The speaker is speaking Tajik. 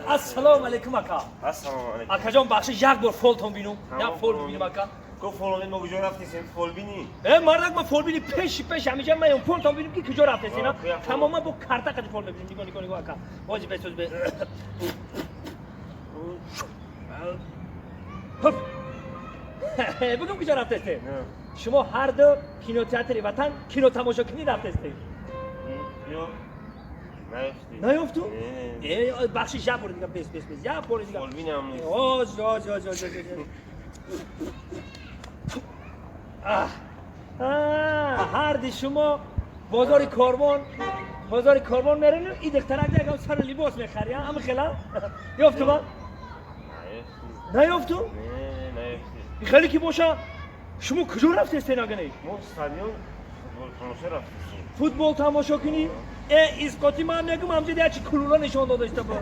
Ассалому алайкум, ака. Ассалому алайкум. Акаҷон, бахшиш, як бор фолтон бинум, як фол бибинем, ака. Ко фолбин, мо куҷо рафтесем, фолбинӣ? Э, мардак, ма фолбини пеши пеш ҳамиҷа маём, фолтон бинем, ки куҷо рафтесена. Тамоман бо карта қади фол мебинем. Нигоҳ, нигоҳ, нигоҳ, ака. Бози бесоз бе. Хоп. Бугум, куҷо рафтесте? Шумо ҳарду кинотеатри «Ватан» кино тамошо кунӣ рафтесте. Ё наёфтӣ. Наёфту? Не. Э, бахшиш, як бори дига, бес, бес, бес, як бори дига. Фолбинам нест. Оз, оз, оз, оз, оз, оз. Аҳ. Ҳарди шумо бозори Корвон, бозори Корвон мерену и духтарак ягам сари либос мехари, ама хела ёфту ба? Наёфтӣ. Наёфту? Не, наёфтӣ. Хеле ки боша, шумо куҷо рафтестен, агане? Мо стадион футбол тамошо рафтесем. Футбол тамошо кунӣ? Э, исқоти, ман мегум, ҳамҷа ячи кулула нишон додаиста бо.